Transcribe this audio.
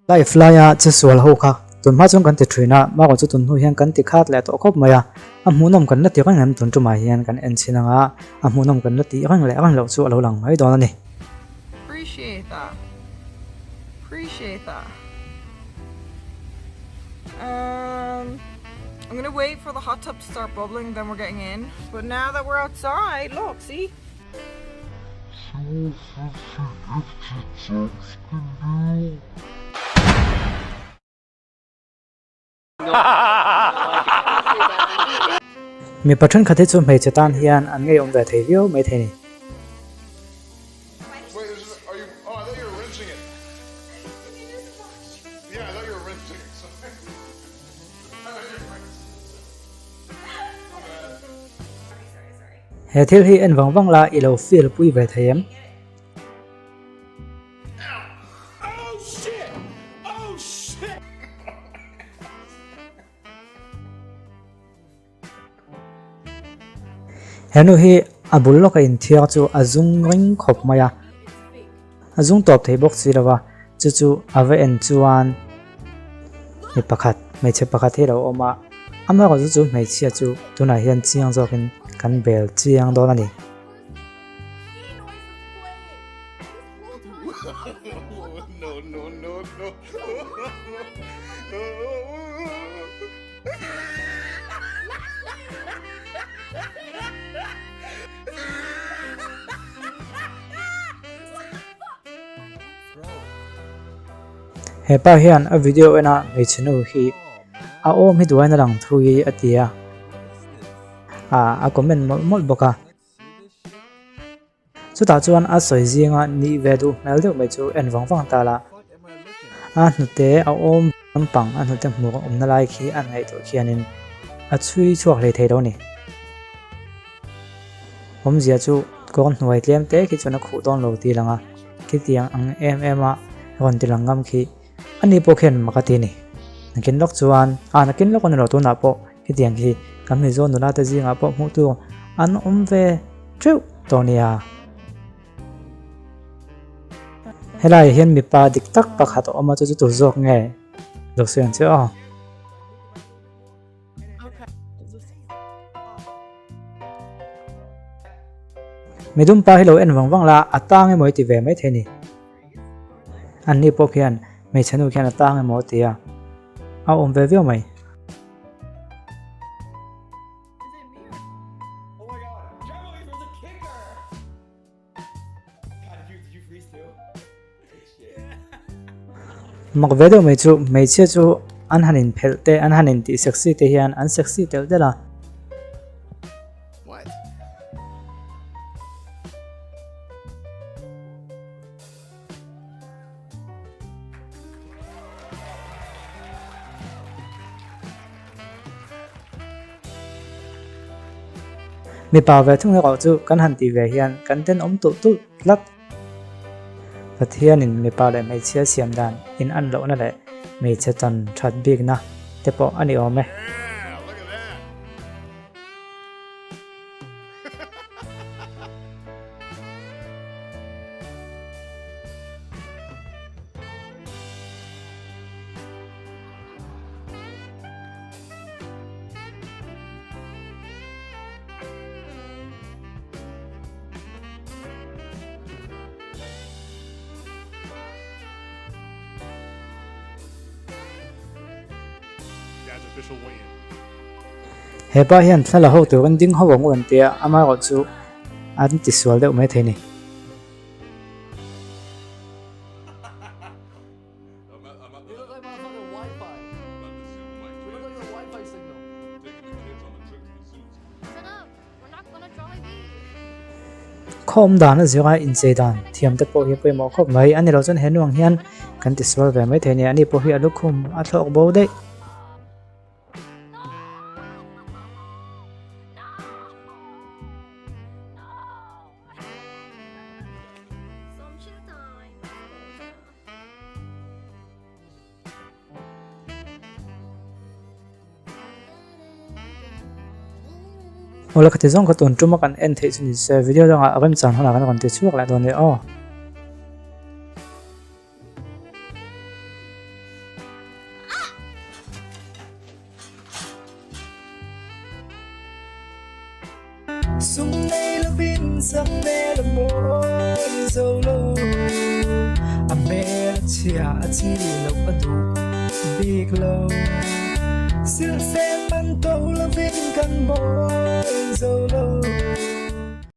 Live laia che sual ho kha tun hma chuan kan ti thin a, Maro chu tun hnu hian kan ti khat leh tawh khawp mai a, a hmuhnawm kan la ti reng em tun tumah hian kan en chhin anga a hmuhnawm kan la tih reng leh reng loh chu a lo lang mai dawn a ni. Appreciate that. Appreciate that. Um, I'm gonna wait for the hot tub to start bubbling, then we're getting in. But now that we're outside, look, see? Mipa thenkhat hi chu hmeichhe tan hian an ngeiawm ve thei viau mai thei ni. He thil hi en vang vang la i lo feel pui ve thei em? He nu hi a bul lawka inthiar chu a zung ring khawp mai a, a zung tawp thei bawk si lo va, chu chu a va en chuan mi pakhat hmeichhe pakhat hi a lo awm a, amaherawhchu chu hmeichhia chu tunah hian chiang zawkin kan bel chiang dawn a ni. He pa hian a video en a hmeichhe nu hi a awm hi duain a lang thui a ti a, ah a comment mawlh mawlh bawk a. Chutah chuan a sawi zinga nih ve duh hmel deuh mai chu en vang vang ta la. A hnute a awm lampang a hnute hmur awmna lai khi a ngaihtuah khianin a chhui chhuak hlei thei lo a ni. Awmzia chu kawng hnuai tlem te khi chuan a khuh dawn lo tih lang a, khitiang ang em em a rawn ti lang ngam khi ani pawh khian mak a ti a ni. Nakin lawk chuan ah nakin lawk a ni lo tunah pawh khitiang khi kan Mizo nula te zingah pawh hmuh tur an awm ve teuh tawh nia. Helai hian mipa dik tak pakhat a awm a chu chu tur zawk nge lo sawi ang che aw. Midum pa hi lo en vang vang la a tang emaw i ti ve mai thei a ni. An ni pawh khian hmeichhe nu khian a tang emaw a ti a, a awm ve viau mai. Mak ve deuh mai chu hmeichhia chu an han inphelh te an han intih sexy te hian an sexy telh telh a. Mipa ve thung erawh chu kan han tih ve hian kan tenawm tulh tulh tlat. Pathianin mipa leh hmeichhia siam dan in an lohna leh hmeichhe chan that bikna te pawh a ni awm e. He pa hian thla la ho turin ding ho ang u an tia, amaherawhchu an tisual deuh mai thei a ni. Khaw awm dan a zira inchei dan thiam te pawh hi a pawimawh khawp mai. A ni lo chuan he nuang hian kan tisual ve mai thei a ni. Ani pawh hi a lukhum a thlawk bo daih. Awle ka ti zawng kha tun tuma kan en theih chu ni se video dangah remchang hunah kan rawn ti chhuak leh dawn nia aw. Sum nei lovin sak hmel a mawi zo lo. A hmel a chhia a chi loh a duh bik lo. Silhfen man to lovin kan mawi zo lo.